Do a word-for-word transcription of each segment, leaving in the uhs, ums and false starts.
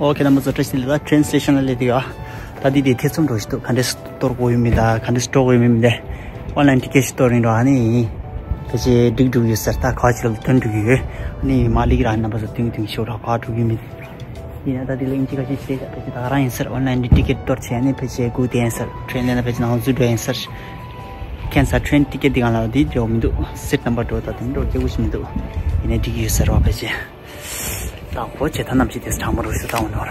ཨོ་ཁེ། རྣམ་པ་ཚོ་བཀྲ་ཤིས་བདེ་ལེགས། ད་ཊེན་སི་ཊེ་ཤན་ལ་སླེབས་ཡོད། ད་འདི་དེ་ཐེ་ཚོམ་འདྲ་ཞིག་འདུག་ག་འདྲས་གཏོར་དགོས་ཡོད་མེད། ད་ག་འདྲས་འགྲོ་དགོས་ཡོད་མེད་མི་འདི། ཨོན་ལན་ཊི་ཀེ་ཊི་ཞིག་གཏོར་ཡིན་རོགས། ཨ་ནི་ཕལ་ཆེར་འགྲིག་འགྲོ་གི་ཡོད་ཟེར། ད་ག་ཕལ་ཆེར་ཐོན་འགྲོ་གི་ཡོད། ཨ་ནི་མ་སླེབས་ར། རྣམ་པ་ཚོ་ཐུང་ཐུང་ཤོག་ར། ག་འགྲོ་གི་ཡོད་མེད། ཡིན་ན་ད་དེ་ལ་ཨིན་ཇི་ཁ་ཤས་ཤིག་བཤད་བཞག་ཕལ་ཆེར་ད་ག་རང་ཡིན་ཟེར། ཨོན་ལན་ཊི་ཀེ་ཊི་གཏོར་བྱས་ནས་ཕལ་ཆེར་སྒུག་བསྡད་ཡིན་ཟེར། ཊེན་ལ་ན་ཕལ་ཆེར་ནང་འཛུལ་འགྲོ་ཡིན་ཟེར། ཁྱད་མཚར། ཊེན་ཊི་ཀེ་ཊི་འདི་སྒང་ལ་འདི་འགྲོ་མི་འདུག་སིཊ་ནམ་བར་འགྲོ་ད་དེ་འགྲོ་སྐྱེ་བོ་ཞིག་མི་འདུག་ཡིན་ནའི་འགྲིག་གི་ཡོད་ཟེར་བ་ཕལ་ཆེར། ད་གོ་བྱེད་ཐ་ནམ་ཞིག་དེ་གྲང་མོ་རུ་སུ་ད་འོ་ནོར།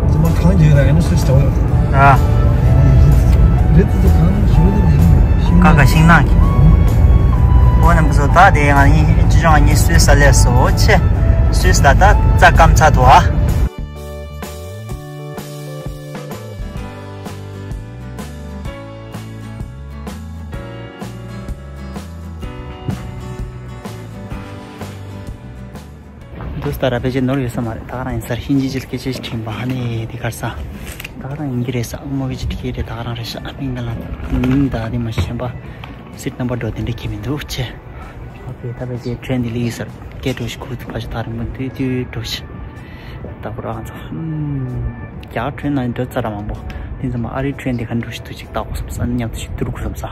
ཚང་མ་གང་རྒྱག་ར་ཡང་ན་སུས་ལྟ་བ། ཨ། རི་དེ་ཚོ་གང་ཞུ་དེ་ནས་ཤིང་ཀ་ཀ་ཤིང་ནགས་ཀྱི། འོ་རྣམ་པ་ཚོ། ད་དེ་ང་གཉིས་ཅི་ཅང་ང་གཉིས་སུས་ལ་སླེབས་སོ་ཆེ། སུས་ལ་ད་རྩྭ་སྐམ་ཚར་འདུག་ཨ། འདུག་སྟ་ར་ཕལ་ཆེར་ནོར་ཡོད་ས་མ་རེད། ད་ག་རང་ཡིན་ས་རེད། ཤིན་ཅི་ཅིག་སྐད་ཆ་ཞིག་དྲན་པ། ཨ་ནི་དེ་གར་ས། ད་ག་རང་ཡིན་གྱི་རེད་ས། དམོ་གི་ཅིག་ཁྱེད་རེད། ད་ག་རང་རེད་ཤག་མིང་ད་ལ་མིང་ད་དེ་མ་ཤེས་པ། སིཊ་ནམ་བར་འགྲོ་དེ་འདྲ་ཁྱེད་མི་འདུག་ཆེ། ཨོ་ཁེ། ད་ཕལ་ཆེར་ཊེན་འདི་ལ་ཡིན་ས་རེད། སྐད་འགྲོ་ཞིག་ཁུག་ཏུ་ཕ་ཞིག་ད་རིང་པོ་དུས་དུས་འགྲོ་ཞིག་ད་ཁོ་རང་ཚོ་རྒྱ་ཊེན་ན་འགྲོ་ཙ་ར་མང་པོ། དེ་ཚང་མ་ཨ་རིའི་ཊེན་འདི་ག་འགྲོ་ཞིག་དུས་ཅིག་ད་གོ་སོང་ས། མཉམ་དུ་ཞིག་ཏུ་རུ་གོ་སོང་ས།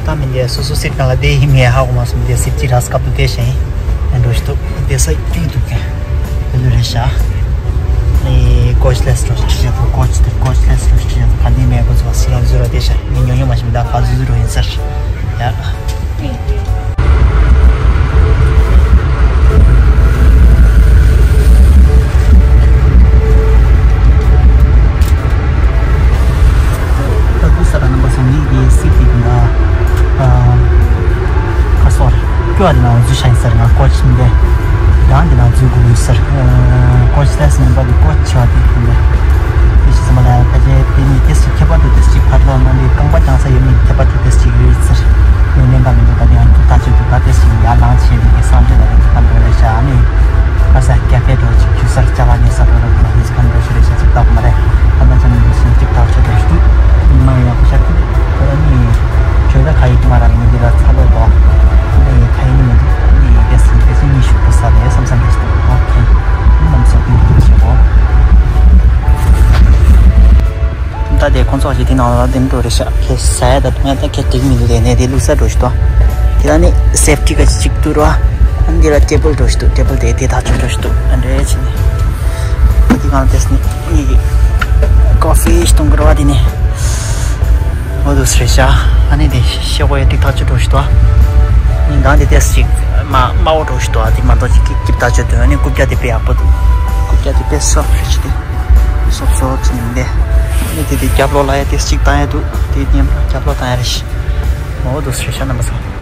ད་མི་འདི་སོ་སོ་སིཊ་ནང་ལ་བསྡད་ཡིན་མིན་ཧ་གོ་མ་སོང་། འདི་སིཊ་ཅིག་རག་སྐབས་དུ་བསྡད་བཞིན་ཡིན་འགྲོ་ཞིག་འདུག་བསྡད་ས་སྐྱིད་འདུག་གི། དེ་ལོས་རེད་ཤག་ཨེ་ཀོ་ཆི་ལེ་སི་འགྲོ་ཞིག་ཁྲིད་བྱ་འདུག་ཀོ་ཆི་དེ་ཀོ་ཆི་ལེ་སི་འགྲོ་ཞིག་ཁྲིད་བྱ་འདུག་ག་འདི་མེད་གོ་ཚོ་སི་ཡང་ཟུར་ར་བསྡད་ཤག་ངས་ཉོ་ཉོ་མ་ཤེས་མི་ད་ག་ཟུར་ཟུར་རོ་ཡིན་ཟེར། ཡ། ད་དུས་ས་ར་རྣམ་པ་ཚོ་ངེད་ཀྱི་སི་ཊི་འདི་ལ་ཁ་སོར་སྐྱོ་བ་འདི་ན་འཛུལ་ཤ་ཡིན་ཟེར། ང་ཀོ་ཆི་འདི་རང་འདི་ན་འཛུལ་དགོས་ཡོད་ཟེར། ཀོ་ཆི་ལས་མིན་པ་འདི་ཀོ་ཆི་ཆེ་བ་དེ་འདི། དེ་ཕྱི་ཚེ་མ་ལ་ཡང་ཕལ་ཆེར་དེ་ནི་ཏེ་སི་ཁྱད་པར་དུ་ཏེ་སི་ཅིག་ཕར་ལོག་གནང་དུས་རྐང་པ་བརྐྱངས་ས་ཡོད་མེད་ཁྱད་པར་དུ་ཏེ་སི་ཅིག་ཡོད་ཟེར། ངས་ལེན་པ་མི་འདུག་ད་དེ་ཡང་ཐུག་ཐག་ཆོད་འདུག་ད་ཏེ་སི་ཅིག་ཡར་ལངས་བྱས་ནས་ཀྱི་སང་ཕོད་ལ་རེད་ཁ་འགྲོ་རེད་ཤག་ཨ་ནི་ཁ་ས་ཀ་ཧྥེ་འགྲོ་ཅིག་ཁྱུ་གསར་ཅ་ལག་ཉོ་ས་འགྲོ་རེད་ཁ་ལ་ནི་ཁ་འགྲོ་ཤི་རེད་ཤག་ཅིག་ཏག་མ་རེད། ད་ད་ཅང་མི་འདུག་སེམས་ཅིག་ཐག་ཆོད་འགྲོ་ཤི་འདུག་མི་མང་ཡག་པོ་ཤར་གི་འདུག་ཨ་ནི་ཁྱོད་ད་ཁ་ཡིག་མ་རག་ནི་འདི་ལ་ཚ་ལོ་དོ་ཨ་ནི་ཁ་ཡིག་ནི་མི་འདུག་ཨ་ནི་ཏེ་སི་ཏེ་སི་ཉི་ཤུ་པོ་ས་རེད་བསམ་བསམ་རེད་ཤག་ཨོ་ཁེ། ནམ་སོ་ཏིང་ཏིང་ཤོག་གོ་ད་དེ་ཁོང་ཚོ་ཞིག་དེ་ནང་ལ་དེ་འགྲོ་རེད་ཤག་ཁྱེད་ཟ་ཡ་ད་དུང་ཡ་ད་ཁྱེད་འགྲིག་མི་འདུག་དེ་ནས་དེ་ལུག་ས་འགྲོ་ཞིག་ཏོ། དེ་ད་ནི་སེབ་ཊི་ག་ཅིག་ཏུ་རོ། ཨ་ནི་དེ་ལ་ཊེ་བལ་འགྲོ་ཞིག་ཏུ། ཊེ་བལ་དེ་དེ་ཐག་ཆོད་འགྲོ་ཞིག་ཏུ། ཨ་འདྲེ་ཆི་ནི་དེ་གང་ཏེ་སི་ནི་ནི་ཀོ་ཕི་ཞིག་གཏོང་གི་རོ་བ་དེ་ནི་འོ་དུ་སི་རེད་ཤག་ཨ་ནི་དེ་ཤེ་གོ་ཡ་དེ་ཐག་ཆོད་འགྲོ་ཞིག་ཏོ། ཨ་ནི་གང་དེ་ཏེ་སི་ཅིག་མ་མ་འོ་འགྲོ་ཞིག་ཏོ། ཨ་དེ་མ་གཏོགས་ཅིག་ཀིབ་ཀིབ་ཐག་ཆོད་དུ། ཨ་ནི་རྐུབ་བཀྱག་དེ་དཔེ་ཡག་པོ་འདུག་རྐུབ་བཀྱག་དེ་དཔེ་སོབ་རེད་ཤག་དེ། སོབ་སོབ་ཅིག་ཡིན་པས། ཨ་ནི་དེ་དེ་རྒྱབ་ལོགས་ལ་ཡ་ཏིས་ཅིག་བཏང་ཡ་འདུག་དེ་མཉམ་རྒྱབ་ལོགས་བཏང་ཡ་རེད་ཤག་འོ་འདུག་སེ་རེད་ཤག་རྣམ་པ་ཚོ།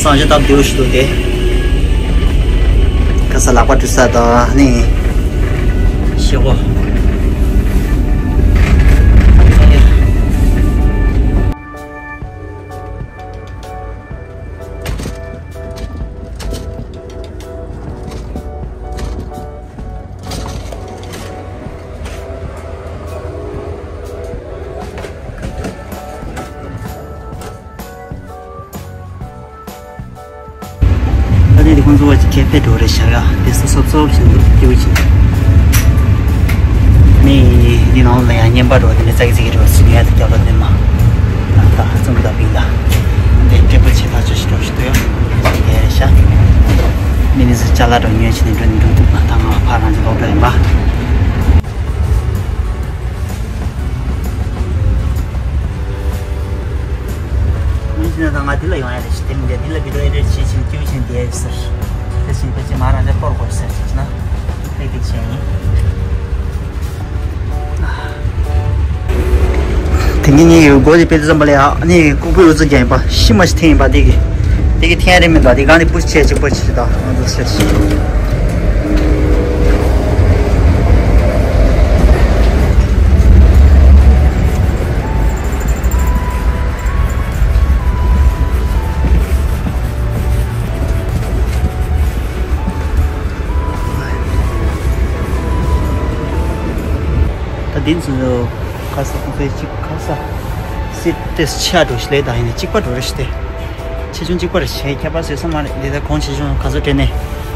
སང་ཞོགས་སྟབས་བདེ་པོ་ཞིག་འདུག་སྟེ། ཁ་ས་ལག་པ་འཁྲུ་ས་དང་ནི། ཤེ་གོ། ད་ནི་དེ་ཁོང་ཚོ་བ་ཅིག་ཁེ་ཕེ་འགྲོ་རེད་ཤག་ཡ། དེ་ས་སོབ་སོབ་ཞིག་འདུག་སྐྱིད་པོ་ཅིག་ནི་འདི་ནང་ལ་ཡང་བརྙན་པར་འགྲོ་དེ་འདྲ་ཙག་ཙིག་རེད་བ། སི་ནི་ཡ་དེ་རྒྱབ་ལ་ནས་མ་ད་ད་ཙུམ་གི་ད་པིང་ད་དེ་ཊེ་བལ་ཆེ་ཐག་ཆོད་ཞིག་འགྲོ་ཞིག་འདུག་ཡ། དེ་རེད་ཤག་མི་ནི་ཟི་ཅ་ལག་འགྲོ་ཉོས་བྱས་ནས་འགྲོ་ནས་འགྲོ་འདུག་པ། ད་ང་ཕར་རང་ཅི་ལོག་འགྲོ་ཡིན་པ། མི་ཟི་ན་ད་ང་འདི་ལ་ཡོང་ཡ་རེད་ཞེས་དེ་མི་འདྲ་འདི་ལ་བི་ཌི་ཡོ་ཨེ་ཌི་ཊི་བྱེད་བཞིན་སྐྱིད་པོ་བྱས་ནས་བསྡད་ཡོད་ཟེར། དེ་བཞིན་ཕལ་ཆེར་མ་རང་ཅག་སྤོར་དགོས་ཟེར་བྱས་ན་ཏིག་ཏིག་བྱས་ཡིན། དེ་ཉིན་ངེད་ཀྱི་སྒོ་དེ་ཕྱེ་དུས་ཙམ་པ་ལ་ཡ་ནི་ལྐུགས་པའི་འུ་ཚུགས་རྒྱག་ཡིན་པ། ཤི་མ་ཤི་འཐེན་ཡིན་པ། དེ་གི་དེ་གི་འཐེན་ཡ་རེད་མིན་ད། དེ་ག་ནས་པུ་ཤི་བྱས་གཅིག་པ་བྱས་ད་ང་ཚོ་ཟེར། ད་དེ་ཚོ་ཁ་ས་ཁོང་ཚོའི་གཅིག་ཁ་ས་སི་ཏེ་ཆེ་འགྲོ་ཞིག་ལས། ད་ཡིན་ནས་གཅིག་པ་འགྲོ་རེ་ཞིག་སྟེ། ཆེ་ཆུང་གཅིག་པ་རེ་ཞིག་ཁྱད་པར་བཟོས་ས་མ་རེད། དེ་ད་གོང་ཆེ་ཆུང་ག་ཚོད་སྤྲད་ནས་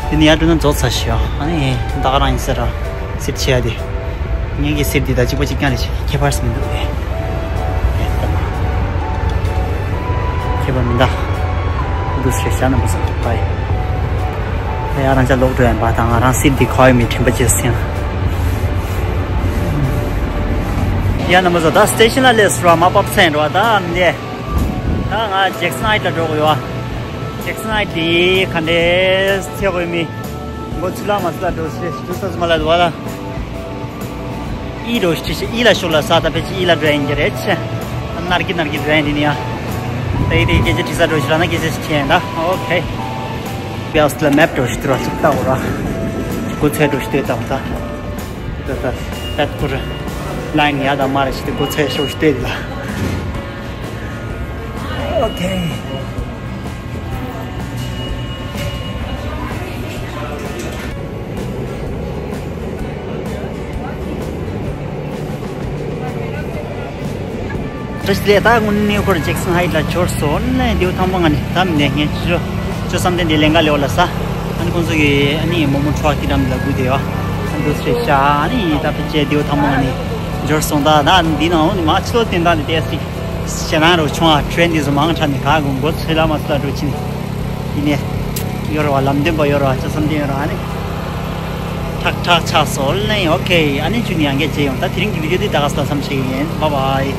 དེ་ནས་ཡར་འགྲོ་ན་རྫོགས་ཚར་ཞིག་ཨ་ནི་ད་ག་རང་ཡིན་ཟེར་ར། སི་ཏེ་ཆེ་ཡ་དེ། ངེད་ཀྱི་སི་ཏེ་འདི་དང་གཅིག་པ་གཅིག་རྐྱང་རེད་ཞིག་ཁྱད་པར་མི་འདུག་སྟེ། ཁྱད་པར་མི་འདུག་འདུག་ཟེར་བྱ་ན་མི་བཟང་པ་ཡིན། ད་ཡ་རང་ཅག་ལོག་འགྲོ་ཡིན་པ་དང་། ང་རང་སི་ཏེ་འདི་ག་ཡོད་མེད་དྲན་པ་བྱས་སོང་། ཡ་ན་མི་བཟང་། ད་སི་ཊེ་ཤན་ལ་སླེབས་སོང་། མ་པབ་ཚན་རེད་པ། ད་འདི་ད་ང་ཇེག་སན་ཧའིཊ་ལ་འགྲོ་དགོས་ཡོད། ཇེག་སན་ཧའིཊ་འདི་ག་འདྲས་ཚེ་དགོས་མི། མགོ་ཚུལ་ལ་མ་ཚུལ་ལ་འགྲོ་ཟེར་དུས་ས་ཚུལ་མ་ལ་འདུག་བ་ལ། ཨི་རོ་ཤི་ཤི་ཨི་ལ་ཤོག་ལ་ས་ད་ཕལ་ཆེར་ཨི་ལ་འགྲོ་ཡིན་གྱི་རེད་ཆེ། ནར་གི་ནར་གི་འགྲོ་ཡིན་དེ་ནི་ཡ། ད་ཡི་དེ་སྐད་ཆ་དྲི་ས་འགྲོ་ཤི་ར་ན་སྐད་ཆ་ཤི་ཆེ་ཡིན་ད། ཨོ་ཁེ། བེ་ཨོ་སི་ལ་མེབ་འགྲོ་ཤི་དུ་ར་ཅིག་ལྟ་འོ་ར། སྒོ་ཚོད་འགྲོ་ཤི་དུ་ལྟ་འོ་ད། ད་ད་ད་ཁུ་ར། ལ་ཡིན་ཡ་ད་མ་ར་ཤི་དུ་སྒོ་ཚོད་ཤོག་ཤི་དུ་ལ། ཨོ་ཁེ། བཀྲ་ཤིས་བདེ་ལེགས། ད་དངོས་གནས་ཁོ་ར་ཇེག་སན་ཧའིཊ་ལ་འབྱོར་སོང་ལ། དེའུ་ཐང་མོ་ང་ནི་ད་མི་ནས་ངས་ཅི་ཅོ་ཅོ་བསམ་གཏན་དེ་ལེན་ག་ལེ་བ་ལ་ས། ཨ་ནི་ཁོང་ཚོ་གི་ཨ་ནི་མོ་མོ་ཁྲོ་ཨ་ཀི་འགྲམ་ལ་སྒུག་བསྡད་ཡོད། ཨ་འདུག་སེ་ཤ་ཨ་ནི་ད་ཕལ་ཆེར་དེའུ་ཐང་མོ་ང་ནི་འབྱོར་སོང་། ད་ད་འདི་ནང་འོང་ནི་མ་ཕྱི་ལོགས་བསྟན་ད་འདི་ཏེ་སི། ཞེ་ན་རོ་ཆུང་ཨ་ཁྲེན་འདི་ཚོ་མང་དྲགས་ནས་ག་གོ་མགོ་ཚོས་ལ་མ་ཚོས་ལ་འགྲོ་ཕྱིན། ཡིན་ནས། ཡོ་རོ་བ་ལམ་སྟོན་པ་ཡོ་རོ་བ་ཅོ་བསམ་གཏན་ཡོ་རོ་ཨ་ནི། ཁྲག་ཁྲག་ཆགས་སོང་ལ་ནི། ཨོ་ཁེ། ཨ་ནི་ཆུ་ནི་ཡང་སྐད་ཅེ་ཡོང་། ད་དེ་རིང་གི་བི་ཌི་ཡོ་འདི་ད་ག་ས་ལ་མཚམས་བཞག་གི་ཡིན། བཱའི་བཱའི།